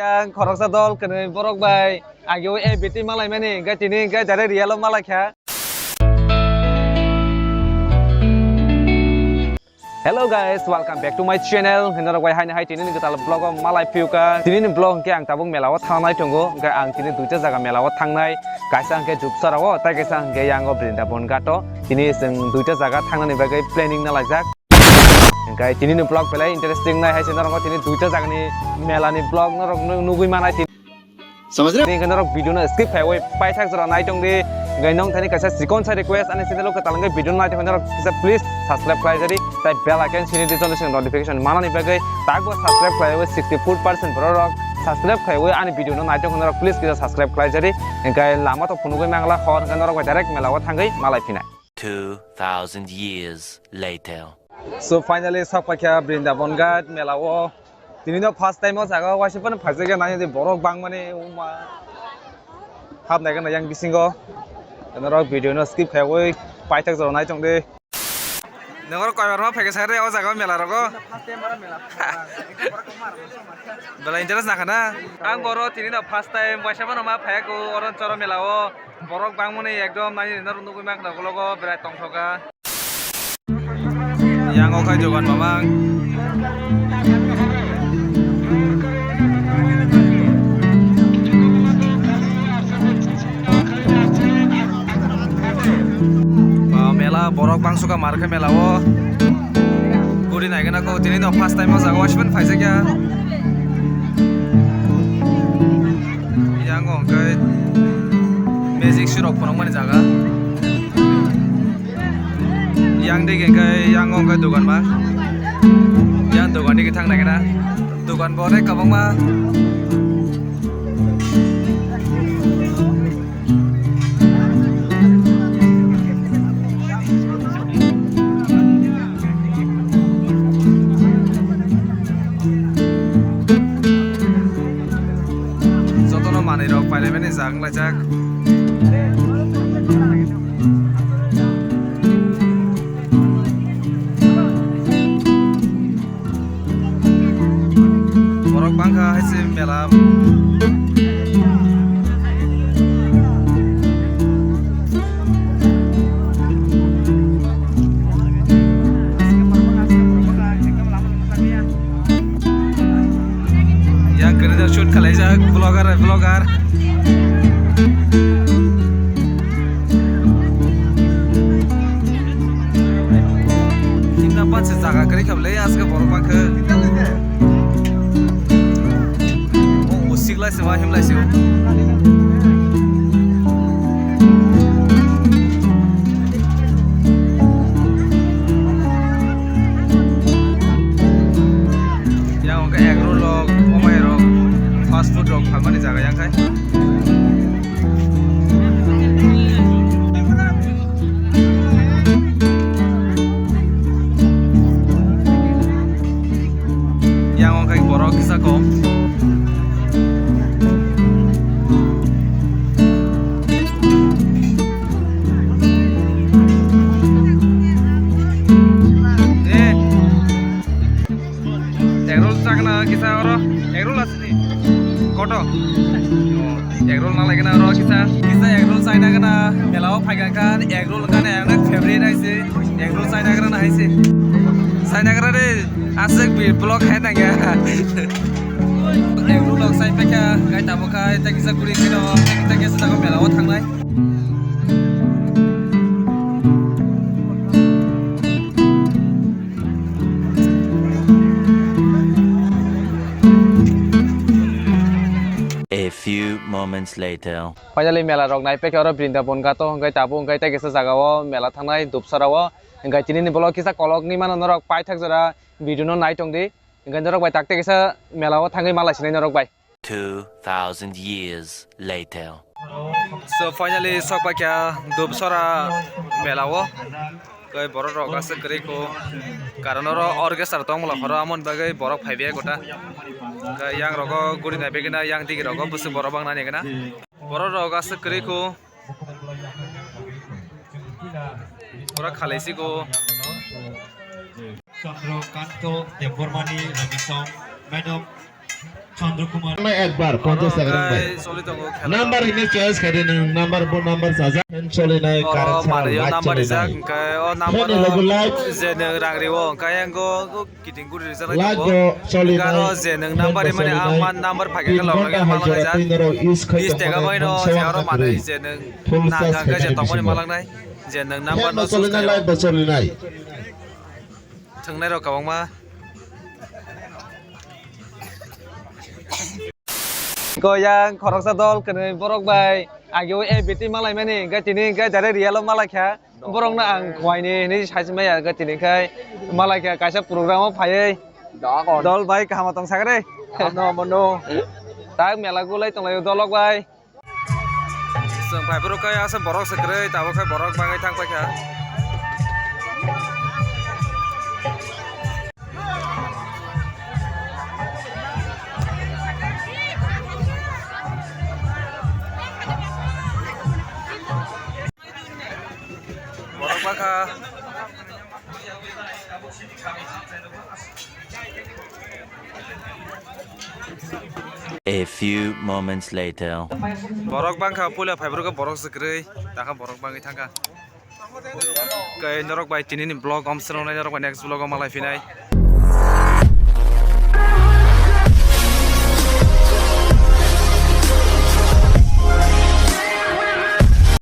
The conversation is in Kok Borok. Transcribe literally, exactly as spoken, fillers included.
Ang khoroksa dol kwnwi borok bai age o A B T malaimani, hwnkhe tini hwnkhe direct real o malaikha. Hello guys, welcome back to my channel. Hwnkhe norok bai haino hai tini ni kwtal vlog o malai phiuka. Tini ni vlog hwnkhe ang tabuk mela o thangnai tongo. Hwnkhe ang tini duita jaga mela o thangnai. Kaisa hwnkhe Jupsara o, tei kaisa hwnkhe yang o Brindabon Ghat o. Tini chwng duita jaga thangnani bagwi planning nalaijak. Hwnkhe tini ni vlog belai interesting nai hai se norok tini duita jaga ni mela ni vlog norok nu-, nugwi manai. Samajra? Tini hwnkhe norok video no skip khaiwi paithak jora nai tong di. Hwnkhe nong thani kaisa chikon sa request ani channel o kwtal hwnkhe video no nai tong norok kisa please subscribe khlai jari. Tai bell icon sini di jonde sini notification manani bagwi takbo subscribe khlaiwi sixty four percent borok rok subscribe khaiwi ani video no nai tong norok please kisa subscribe khlai jari. Hwnkhe lama to phunugwi mangla hor hwnkhe norok bai direct mela o thangwi malai phinai. Two thousand years later. So finally sok paikha Brindabon Ghat mela o. Tini no first time o jaga o waisa phano phaijak ya nai di borok bangmani uma. Hap nai gana yang bisingo. Norok video no skip khaiwi paithak jora nai tong di. Nongor koi bar ma phaikha sakre o jaga o mela rogo. Bela interest nakha na. Ang boro tini no first time waisa phano ma phaiya ko oron choro mela o. Borok bangmani ekdom nai norok nugwi mankha ulo go berai tongthoka. Yang o khai dogan mamang. Ba mela borok bangsuka mar khe mela o. Guri nai gana ko tini no first time o jaga o asiban phaijak ya. Yang o hwnkhe magic show rok phunukmani jaga. Yang digi hwnkhe yang o hwnkhe dogan ma. Yang dogan digi thang nai gana. Dogan bo onek kwbangma. Jotono manwi rok pailaimani jak wnglaijak. Borok bangkha hai se mela. Yang kene shoot khalaijak vlogger, vlogger. Himna panse jaga kwrwi khablai aswk borok bangkhe. O, o siklai se ma himlai se o. Yang hwnkhe egg roll rok, omai rok, fast food rok phalmani jaga yang khai. Yang o khai borok kisa kom. Eh. Egg roll chakna kisa oro, egg roll asini. Koto? Egg roll na lagina oro kisa. Kisa egg roll chaina gana mela o phai kha kha egg roll gana ang favorite aise. Egg roll chaina gana na aise. Chaina gana re aswk bi block hai nang ya. Egg roll lok chai pekha gai tabo khai ta kisa kuri kino ta kisa jaga mela o thangnai. A few moments later. Finally, mela rok nai pekhe oro Brindabon Ghat o, hwnkhe tabuk hwnkhe tei kisa jaga o mela thangnai Dupsara o. Hwnkhe tini ni vlog kisa kolok ni mano norok paithak jora video no nai tong di. Hwnkhe norok bai tak tei kisa mela o thangwi malai sinai norok bai. Two thousand years later. So finally sok paikha Dupsara mela o. Kai borok rok aswk kwrwi kho. Karon oro orchestra tong molo horo amon bagwi borok phaibai kota. Kai yang rogo guri nai begina yang digi rogo bwswk borok bang nani gana. Borok rok aswk kwrwi kho. Pura khalai si kho. Chandra Kanto Debbarmani Rabi Song, Madam Chandra Kumar. Ekbar ponchash taka rang bai. Choli tongo khela. Number ini choice khaidi nwng number bo number sajak. Fan cholinai, oro current sara, manwi o light number rijak, cholinai. Hwnkhe o number fan o logo light. Je nwng rang riwo hwnkhe yango kiting guri rijak lai tongo. Light bo cholinai, hwnkhe aro je nwng fan number bo rimani ang cholinai. Man number phaikhe tin logi ghonta hai jora malangjak. Tin rok use khai tongmani. Bis taka bai no je aro manwi je nwng nang kha khe je tongmani malangnai. Je nwng number no choose khaio. Fan bo cholinai, light bo cholinai. Thwngnai rok kwbangma. Ko yang khoroksa dol kwnwi borok bai age o A B T malaimani, hwnkhe tini hwnkhe direct real o malaikha. Borokno ang khuaini hinwi saismaya, hwnkhe tini khai malaikha kaisa program o phaiwi. Dol bai kaham tong sakre. Ano mono. Tak mela gulai tonglaio dolok bai. Chwng phaiphuru khe aswk borok se kwrwi, tabuk khe borok bagwi thang paikha. Borok bakha. A few moments later. Borok bangkha puila phaibrwkha borok se kwrwi, takha borok bangwi thangkha. Khe norok bai tinini vlog om swnamnai, norok bai next vlog o malai phinai.